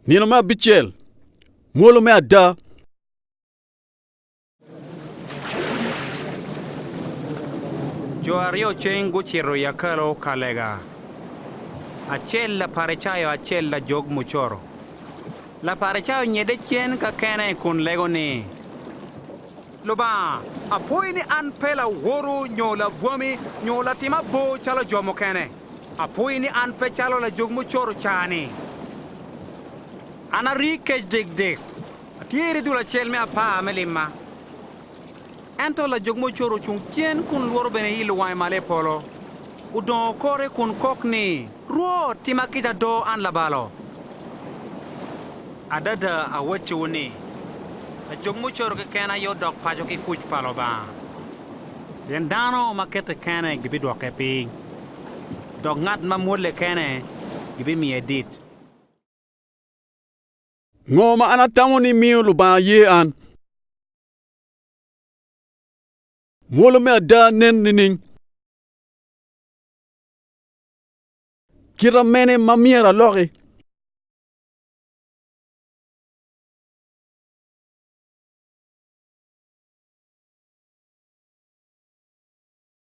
Nino me abicel, mwolo me ada. Jo aryo ceng gucito i akalo ka lega, acel Laparicayo acel lajog mucoro. Laparicayo onyedde cen ka kene kun lego ni, Lubanga, apwoyi ni an pe laworu nyo labwami nyo latim abor calo jo mukene. Apwoyi ni an pe calo lajog mucoro ca-ni. An ari kec dikdik, atyeri dul acel me apar me limma. Ento lajog mucoro ocung cen kun lworo bene ilo wange malo i polo, odongo kore kun kok ni, 'Rwot, tima kica do, an labalo! Adada awacciwu ni, lajog mucoro keken aye odok paco ki kuc pa Lubanga. Pien dano ma kette kene gibidwoke piny, dok ngat ma mwolle kene gibimiye dit. Ngo ma an atamo ni miyo Lubanga ye an? Mwolo me ada nen nining? Kita mene ma myero aloki?